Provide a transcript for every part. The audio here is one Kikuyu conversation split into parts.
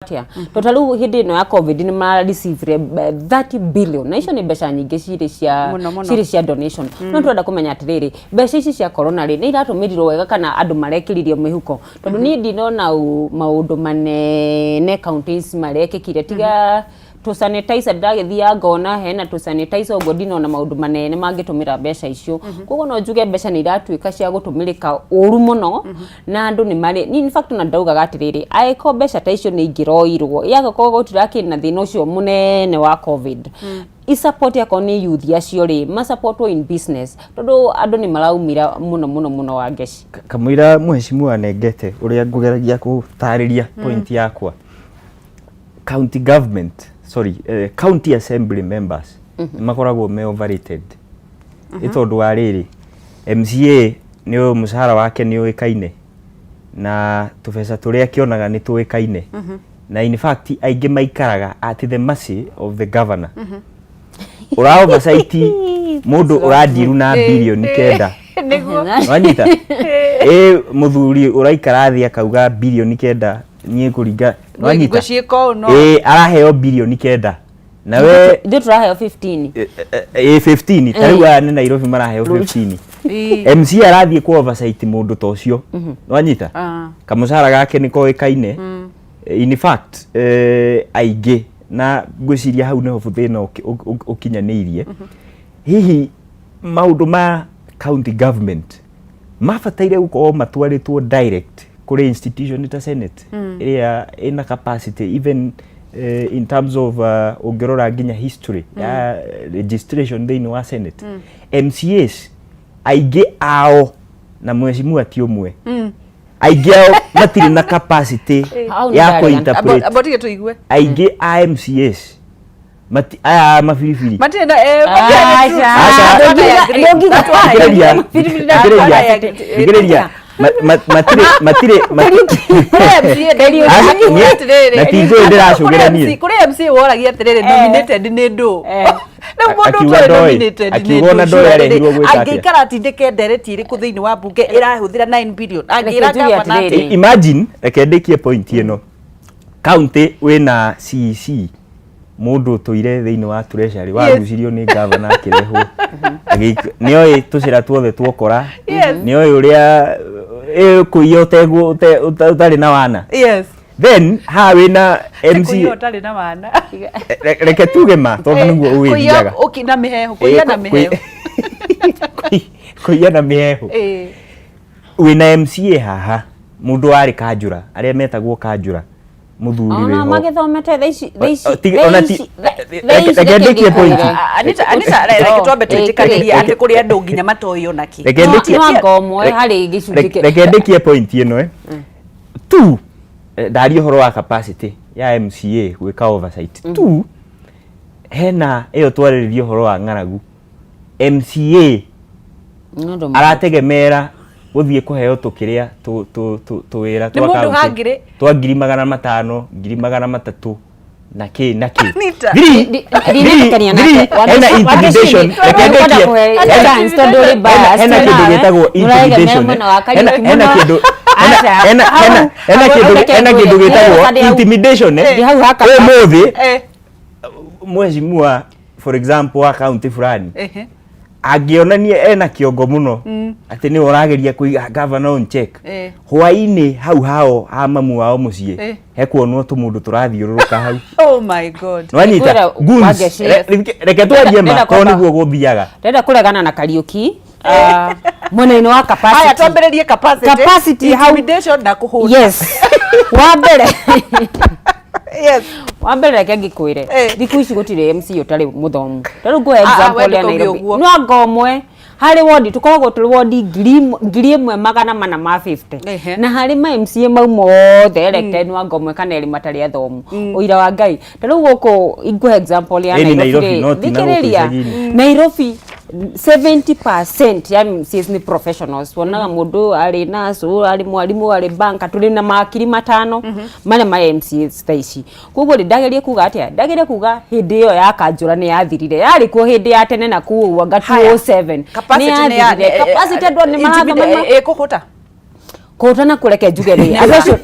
Atia to ta rĩu hĩndĩ ĩno ya COVID nĩ mara receive 30 billion, na icio nĩ mbeca nyingĩ cirĩ cia Mũno, mũno. Cirĩ cia donation. No tũrenda kũmenya atĩrĩrĩ, mbeca ici cia corona rĩ, nĩ iratũmĩrirwo wega kana andũ marekĩririo mĩhuko? Tondũ niĩ ndinona maũndũ manene counties marekĩkire tiga tũ sanitizer. Ndĩragĩthiaga ngona hena tũ sanitizer ũguo, ndinona maũndũ manene mangĩtũmĩra mbeca icio. Koguo no njuge mbeca nĩ iratuĩka cia gũtũmĩrĩka ũru mũno na andũ nĩ marĩ, in fact, na ndaugaga atĩrĩrĩ, angĩkorwo mbeca ta icio nĩ ingĩroirwo yagakorwo gũtirakĩrĩ na thĩna ũcio mũnene wa COVID, isupport akorwo nĩ youth acio rĩ, masupportwo in business, tondũ andũ nĩ maraumĩra mũno mũno mũno wa ngeci. Kamũira mheshimiwa anengete ũrĩa ngũgeragia gũtarĩria point yakwa, county government, sorry, county assembly members nĩ makoragwo me overrated, nĩ tondũ wa rĩrĩ, MCA nĩ mũcara wake nĩ ũĩkaine na tũbeca tũrĩa akĩonaga nĩ tũĩkaine, na in fact aingĩ maikaraga at the mercy of the governor. Ũra oversight mũndũ ũrandiru na 9 bilioni. Nĩguo. Wanyita ĩ mũthuri ũraikara thĩ akauga 9 bilioni niĩ kũringa, wanyita? Ngũciĩka ũũ no. Ĩ araheo 9 bilioni na we Ithuĩ tũraheo 15. Ĩ 15, ta rĩu aya nĩ Nairobi maraheo 15. MC arathiĩ ku oversight mũndũ ta ũcio, wanyita? Ah. Kamũcara gake nĩ koĩkaine. In fact, aingĩ, na ngwĩciria hau nĩho thĩna ũkinyanĩirie. Hihi maũndũ ma county government mabataire gũkorwo matwarĩtwo direct kũrĩ institution ta Senate ĩrĩa ĩna capacity, even in terms of ũngĩrora nginya history ya registration thĩinĩ wa Senate, MCAs aingĩ ao, na mheshimiwa ti ũmwe, aingĩ ao matirĩ na capacity Hau nĩ ya ndarega. kũ-interpret. Amba tige tũigue. Aingĩ a MCAs mati aya mabiribiri. Matirĩ na matirĩ na Aca. truth. That's what I agree. That's what I agree. Thikĩrĩria, thikĩrĩria, thikĩrĩria. Matirĩ Kũrĩ MCA ndĩriũria Aca, atĩrĩrĩ. Na ti njũĩ ndĩracũgĩra niĩ. Kũrĩ MCA woragia atĩrĩrĩ, nominated nĩ ndũ? Rĩu mũndũ Akiuga ũtarĩ ndoĩ. nominated nĩ Akiuga ona ndũ, ndoĩ arehirwo gwĩka atĩa? Angĩikara atindĩke ndereti ĩrĩkũ thĩinĩ wa mbunge ĩrahũthĩra 9 billion angĩra Reke njuge gavana atĩrĩrĩ. atĩ Imagine, reke ndĩkie point ĩno. County wĩna CEC, mũndũ ũtũire thĩinĩ wa treasury, wagucirio nĩ gavana akĩrehwo. Nĩoĩ tũcĩra tuothe tuokora, nĩoĩ ũrĩa kũiya ũtegwo ũtarĩ na wana. Then haha wĩna MC. Kũiya ũtarĩ na wana. Reke tuge ma tondũ nĩguo ũgĩthiaga. Kũiya na mĩhehu, kũiya na mĩhehu. Kũiya na mĩhehu. Wĩna MCA haha, mũndũ warĩ kanjũra, arĩa metagwo kanjũra, mũthuri Ona wĩho. magĩthomete thaa ici, thaa ici, Ona thaa ici, thaa ici. Reke ndĩkie point. Anita, Anita, reke twambe twĩtĩkanĩrie atĩ kũrĩ andũ nginya matoĩ ona kĩ. Reke ndĩkie No anga ũmwe harĩ gĩcunjĩ Reke ndĩkie point ĩno. Tu ndaria ũhoro wa capacity ya MCA gwĩka oversight. Tu hena ĩyo twarĩrĩria ũhoro wa ng'aragu, MCA Nĩ ũndũ arategemera gũthiĩ kũheo tũkĩrĩa tũwĩra Nĩ twa mũndũ county, hangĩrĩ. twa 500,000, 300,000, na kĩ na kĩ. Anita. Three, Ndinetĩkania three, nake. hena intimidation. Reke ndĩkie. Hena kĩndũ gĩtagwo intimidation. Mwena wa Hena Kariuki hena mũno. kĩndũ hena Aca. hena hena hena Hau, kĩndũ reke hena kĩndũ ngwĩre. gĩtagwo Hau. intimidation. Ndi hau haka. Ũmũthĩ mheshimiwa, for example, wa county fulani, angĩonania ena kĩongo mũno atĩ nĩwe ũrageria kũiga governor on check, hwainĩ hau hao ha mamu wao mũciĩ hekuonwo tũmũndũ tũrathiũrũrũka hau. Oh my God. Nwanyita Ngwĩra goons. Wangeci. Reke twarie ma Ndĩrenda tondũ kwamba- nĩguo gũthiaga. Ndĩrenda kũregana na Kariuki mwena-inĩ wa Haya, capacity. twambĩrĩrie capacity. Capacity hau. Intimidation na kũhũna. Yes, wa mbere, wa mbere, reke ngĩkwĩre, thikũ ici gũtirĩ MC ũtarĩ mũthomu. Ta rĩu ngũhe Ah, ah, example we ya ndũkauge Nairobi. ũguo. No anga ũmwe harĩ wodi, tũkoragwo tũrĩ wodi 1450, na harĩ ma MCA mau mothe elected, no anga ũmwe kana erĩ matarĩ athomu, ũira wa Ngai. Ta rĩu gũkũ ingũhe example ya Ĩni Nairobi Nairobi, rĩ, no ti na gũkũ thikĩrĩria. icagi-inĩ. Nairobi 70% ya MCAs nĩ professionals. Wonaga mũndũ arĩ nurse, ũyũ arĩ mwarimũ, arĩ banker. Tũrĩ na makiri 500 marĩa ma MCAs thaa ici. Koguo rĩ, ndagerie kuga atĩa? Ndagerie kuga hĩndĩ ĩyo ya kanjũra nĩ yathirire, yarĩ kuo hĩndĩ ya tene na kũu anga Haya. 207. Capacity nĩ nĩ ya yathirire. Capacity, andũ nĩ marathoma ĩkũhũta. Kũhũta na kũreke njuge rĩ, andũ acio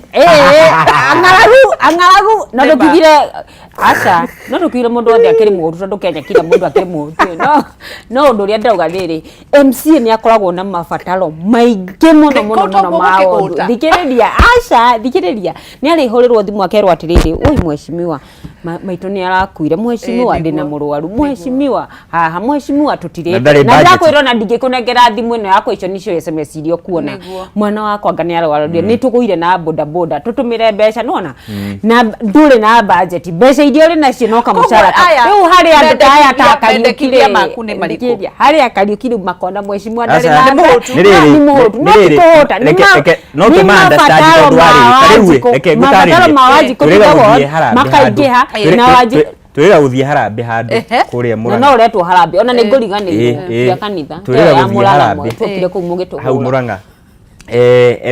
ang'aragu ang'aragu, no Nĩma. ndũkiugire aca, no ndũkiugire mũndũ wothe akĩrĩ mũhũtu, tondũ Kenya kila mũndũ akĩrĩ mũhũtu. No ũndũ ũrĩa ndĩrauga rĩrĩ, MCA nĩ akoragwo na mabataro maingĩ mũno mũno Kũhũta mũno ũguo ma gũkĩhũta. ũndũ. Thikĩrĩria, aca, thikĩrĩria, nĩ arĩhũrĩrwo thimũ akerwo atĩrĩrĩ, oi mheshimiwa, maitũ nĩ arakuire, mheshimiwa, ndĩna Nĩguo. mũrwaru, mheshimiwa, haha, mheshimiwa, Na tũtirĩte ndarĩ na budget. ndakwĩrwo na ndingĩkũnengera thimũ ĩno yakwa, icio nicio SMS iria ũkuona. Nĩguo. Mwana wakwa anga nĩ arwarire, nĩ tũgũire na boda boda, tũtũmĩre mbeca, nĩwona na ndũrĩ na budget, mbeca iria ũrĩ nacio no kamũcara. Koguo aya, Rĩu harĩ andũ ta aya ta Kariũki mendekithia rĩ, maku nĩ marĩkũ? thikĩrĩria, harĩ a Kariũki rĩu makona mheshimiwa ndarĩ Aca, na Nĩ mũhũtu. Nĩ rĩrĩ, nĩ mũhũtu, no nĩ ti rĩrĩ, kũhũta, nĩ reke, no nĩ tũma understand mabataro tondũ ma warĩ, ta rĩu ĩ, Wanjikũ, reke mabataro ngũtarĩrie. ma Wanjikũ Twĩrĩga tigagwo gũthiĩ harambee makaingĩha handũ. na Wanjikũ Twĩrĩga gũthiĩ harambee handũ kũrĩa na Mũrang'a. no ũretwo harambee, ona nĩ ngũriganĩirwo cia kanitha Twĩrĩga ĩyo ya gũthiĩ Mũrang'a harambee. twokire kũu mũgĩtũhũra. Hau Mũrang'a.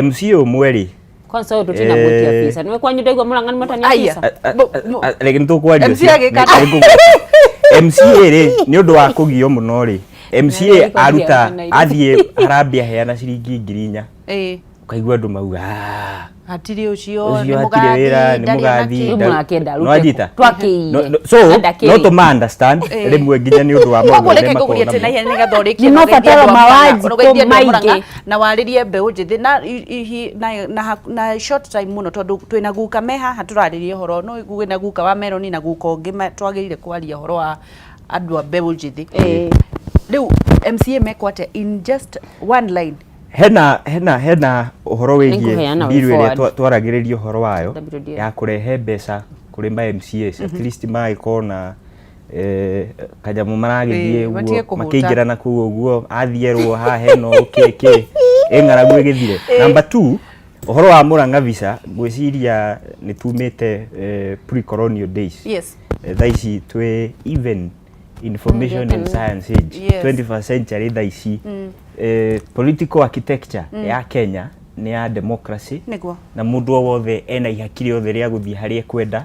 MC ũmwe rĩ, Kwanza ũyũ tũtina mwĩtia visa, nĩwe kwanyu ndaigua Mũrang'a nĩ matania Aya. visa. Reke nĩ tũkwaria MC ũcio. agĩka atĩa? Nĩ ngũgweta. MCA rĩ, nĩ ũndũ wa kũgio mũno rĩ, MCA Nĩ aruta kũgio athiĩ harambee aheana ciringi 4,000, Ĩĩ. ũkaigua andũ mauga "Ah, Hatirĩ ũcio, ũcio nĩ hatirĩ mũgathi, wĩra, nĩ ndarĩ ona mũgathi." kĩ. Rĩu mũrakĩenda arute Nĩwanyita? kũ? Twakĩire. So Na ndakĩrĩ. no tũma understand rĩmwe nginya nĩ ũndũ wa maũndũ Koguo marĩa reke ngũgũrie makoragwo atĩ na namo. ihenya nĩgetha ũrĩkie Nĩ na ũgeithie mabataro andũ a ma Mũrang'a, Wanjikũ ũgeithie andũ a Mũrang'a, maingĩ. na warĩrie mbeũ njĩthĩ na ihi na short time mũno, tondũ twĩna guka me haha tũrarĩria ũhoro, no wĩna guka wa Meroni na guka ũngĩ twagĩrĩire kwaria ũhoro wa andũ a mbeũ njĩthĩ. Rĩu MCA mekwo atĩa in just one line? Hena ũhoro wĩgiĩ Nĩngũheana way bill ĩrĩa forward. twaragĩrĩria ũhoro wayo WDF. ya kũrehe mbeca kũrĩ ma MCAs, at least magĩkorwo na kanyamũ maragĩthiĩ Ĩĩ, matige ũguo kũhũta. makĩingĩra na kũu ũguo, athiĩ erwo haha hena ũũ kĩ kĩ ĩ ng'aragu ĩgĩthire. Number 2, ũhoro wa Mũrang'a visa, ngwĩciria nĩ tumĩte pre-colonial days. Thaa ici twĩ even information and science age, 21st century thaa ici. Political architecture ya Kenya nĩ ya democracy na mũndũ o wothe ena ihaki rĩothe rĩa gũthiĩ harĩa ekwenda.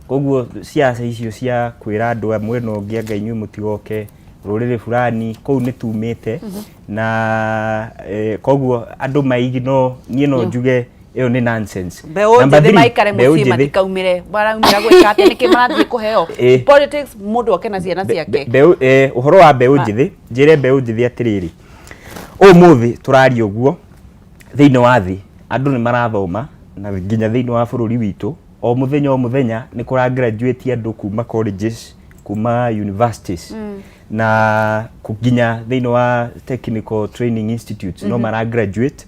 Koguo siasa icio cia kwĩra andũ a mwena ũngĩ anga inyuĩ mũtigoke rũrĩrĩ fulani, kũu nĩ tumĩte na koguo andũ maigi no niĩ no njuge ĩyo nĩ nonsense. Mbeũ Number njĩthĩ three, maikare mbeũ mũciĩ, njĩthĩ. matikaumĩre, maraumĩra gwĩka atĩa? Nĩkĩ marathiĩ kũheo? Politics mũndũ oke na ciana ciake. Mbeũ, ũhoro wa mbeũ njĩthĩ, njĩre mbeũ njĩthĩ atĩrĩrĩ, ũmũthĩ tũraria ũguo, thĩinĩ wa thĩ andũ nĩ marathoma, na nginya thĩinĩ wa bũrũri witũ o mũthenya o mũthenya nĩ kũra graduate andũ kuma colleges, kuma universities, na nginya thĩinĩ wa technical training institutes no mara graduate.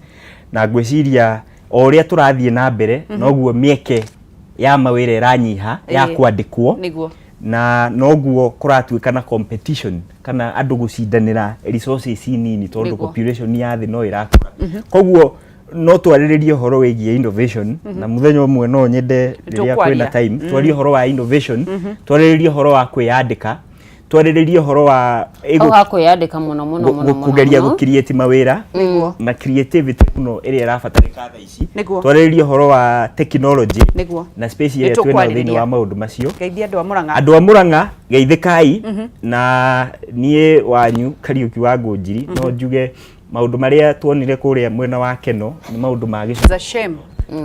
Na ngwĩciria o ũrĩa tũrathiĩ na mbere, noguo mĩeke ya mawĩra ĩranyiha ya kwandĩkwo, na noguo kũratuĩka na competition kana andũ gũcindanĩra resources nini, tondũ population ya thĩ no ĩrakũra. Koguo no twarĩrĩrie ũhoro wĩgiĩ innovation, na mũthenya ũmwe no nyende rĩrĩa Tũkwaria. kwĩna time twarie ũhoro wa innovation, twarĩrĩrie ũhoro wa kwĩyandĩka, twarĩrĩrie ũhoro wa Hau ha kwĩyandĩka mũno mũno mũno mũno kũgeria mũno. gũ create mawĩra na creativity mũno ĩrĩa ĩrabatarĩka thaa ici, twarĩrĩrie ũhoro wa technology na space ĩrĩa twĩnayo thĩinĩ Nĩtũkwarĩrĩria. wa maũndũ macio. Geithia andũ a Mũrang'a. Andũ a Mũrang'a, geithĩkai. Na niĩ wanyu Kariũki wa Ngũnjiri, no njuge maũndũ marĩa tuonire kũrĩa mwena wa Keno nĩ maũndũ ma gĩco It's a shame.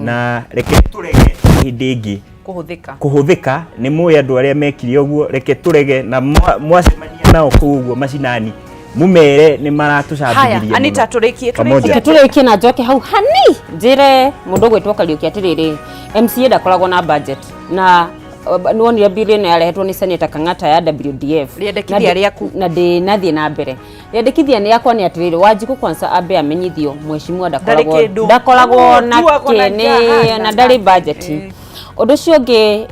Na reke tũrege hĩndĩ ĩngĩ kũhũthĩka. Kũhũthĩka nĩ mũĩ andũ arĩa mekire ũguo, reke tũrege na mwacemania nao kũu ũguo macinani, mũmere nĩ Haya, maratũcambithirie. Anita, tũrĩkie. Pamoja. Tũrĩkie. Tũrĩkie na njoke hau hani njĩre mũndũ ũgwĩtwo Kariũki atĩrĩrĩ, MCA ndakoragwo na budget, na nĩwonire bill ĩno yarehetwo nĩ Senator Kang'ata ya WDF. Rĩendekithia rĩaku. Na ndĩnathiĩ na mbere, rĩendekithia nĩ yakwa nĩ atĩrĩrĩ, Wanjikũ kwanza ambe amenyithio mheshimiwa ndakoragwo Ndarĩ kĩndũ. ndakoragwo na Tuagwo na kĩnĩ nja, na ndarĩ budget. Ũndũ ũcio ũngĩ,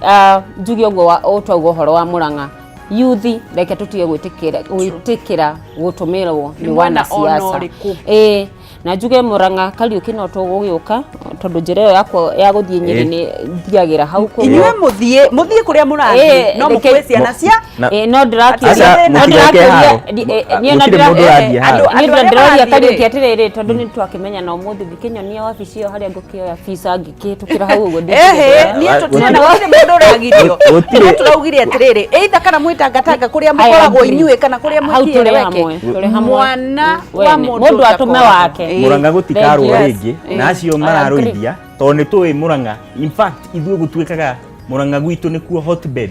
njuge ũguo twauga ũhoro wa Mũrang'a yuthi, reke tũtige gwĩtĩkĩra gũtũmĩrwo nĩ Nĩ mwena ona wanasiasa. ũrĩkũ. Ĩĩ, na njuge Mũrang'a Kariũki no tũgũgĩũka, tondũ njĩra ĩyo yakwa ya gũthiĩ Nyĩrĩ nĩ thiagĩra hau kũu. Inyuĩ mũthiĩ kũrĩa mũrathiĩ, no mũkue ciana cia Ĩĩ, no ndĩrakĩũria Aca, no mũtigoke ndĩrakĩũria haro. niĩ no Gũtirĩ mũndũ ũrathiĩ haro. niĩ Andũ arĩa ndĩroria marathiĩ Kariũki rĩ. atĩrĩrĩ, tondũ nĩ twakĩmenya na ũmũthĩ thikĩnyonia wabici ĩyo harĩa ngũkĩoya visa ngĩkĩhĩtũkĩra hau ũguo. Ehe, niĩ tũtirona gũtirĩ mũndũ ũragirio. Gũtirĩ. No tũraugire atĩrĩrĩ, either kana mwĩtangatanga kũrĩa I mũkoragwo agree. inyuĩ kana kũrĩa Hau tũrĩ mwĩkieleweke. hamwe, tũrĩ hamwe. Mwana wa Wene. mũndũ Mũndũ atũme ndakoragwo. wake. Murang'a gũtikarũa Thank you. rĩngĩ na acio I mararũithia tondũ nĩ tũĩ Murang'a, in fact ithuĩ gũtuĩkaga Murang'a gwitũ nĩkuo hotbed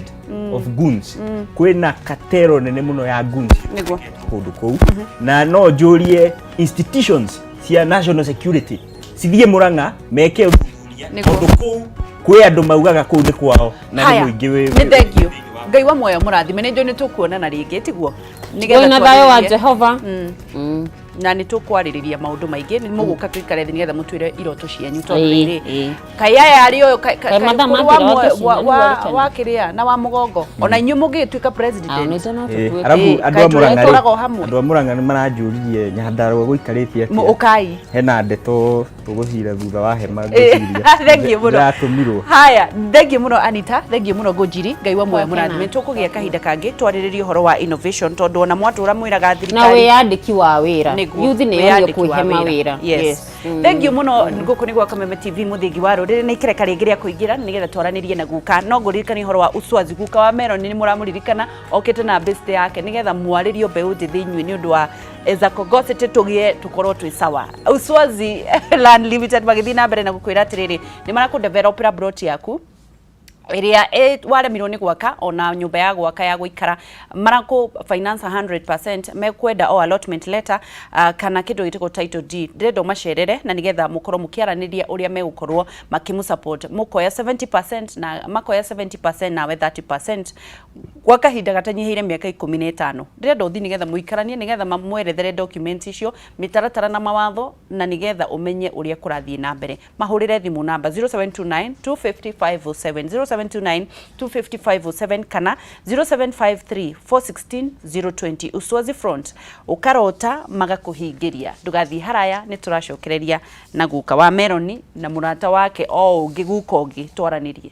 of goons, kwĩna katero nene mũno ya goons Nĩguo. kũndũ kũu, na no njũrie institutions cia national security cithiĩ Murang'a meke ũthuthuria Nĩguo. tondũ kũu kwĩ andũ maugaga kũu nĩ kwao na nĩ Haya, mũingĩ wĩ nĩ thank you. Ngai wa muoyo mũrathime, nĩ njũĩ nĩ tũkuonana rĩngĩ, tiguo? Nĩgetha Wĩna thayũ wa twarĩrĩrie- Jehova. Na nĩ tũkwarĩrĩria maũndũ maingĩ, nĩ mũgũka tũikare thĩ nĩgetha mũtwĩre iroto cianyu tondũ Ĩĩ, rĩrĩ ĩĩ. kaĩ aya arĩ ũyũ Kaĩ mathaa ũkũrũ wa mathira muoyo- wa wa- tũcina, nĩguo wa kĩrĩa na wa mũgongo ona inyuĩ mũngĩgĩtuĩka president. Ah, nĩ no tũtuĩke. Arabu Ĩĩ, andũ a kaĩ Murang'a rĩ, tũraga o hamwe. andũ a Murang'a nĩ maranjũririe Nyandarũa gũikarĩte atĩa. Ũkai. Hena ndeto tũgũcira thutha wa hema Ĩĩ, ngwĩciria. thank you mũno. Ndĩratũmirwo. Haya, thank you mũno Anita, thank you mũno Ngũnjiri, Ngai wa muoyo Twakena. mũrathime. Tũkũgĩa kahinda kangĩ twarĩrĩrie ũhoro wa innovation tondũ ona mwatũra mwĩraga Na thirikari wĩyandĩki wa wĩra. Nĩguo, Youth nĩ yorio wĩyandĩki wa kwĩhe mawĩra. Yes. Thank you mũno. Gũkũ nĩ gwa Kameme TV, mũthingi wa rũrĩrĩ. Nĩ ikereka rĩngĩ rĩa kũingĩra nĩgetha twaranĩrie na guka, no ngũririkania ũhoro wa Uswazi. Guka wa Meroni nĩ mũramũririkana, okĩte na best yake nĩgetha mwarĩrio mbeũ njĩthĩ inyuĩ nĩ ũndũ wa Ezakogosete tũgĩe tũkorwo twĩ sawa. Uswazi Land Limited magĩthiĩ na mbere na gũkwĩra atĩrĩrĩ, nĩ marakũdevelopera plot yaku ĩrĩa waremirwo nĩ gwaka, ona nyũmba ya gwaka ya gũikara marakũ finance 100%. Mekwenda o allotment letter kana kĩndũ gĩtagwo title deed. Ndĩrenda ũmacerere na nĩgetha mũkorwo mũkĩaranĩria ũrĩa megũkorwo makĩmũ support, mũkoya 70% na makoya 70% nawe 30% gwa kahinda gatanyihĩire mĩaka 15. Ndĩrenda ũthiĩ nĩgetha mũikaranie, nĩgetha mamwerethere document icio, mĩtaratara na mawatho, na nĩgetha ũmenye ũrĩa kũrathiĩ na mbere. Mahũrĩre thimũ namba 0729 250 507, 0729 250 507 kana 0753 416 020. Uswazi Front, ũkarota magakũhingĩria. Ndũgathiĩ haraya, nĩ tũracokereria na guka wa Meroni na mũrata wake o ũngĩ, guka ũngĩ twaranĩrie.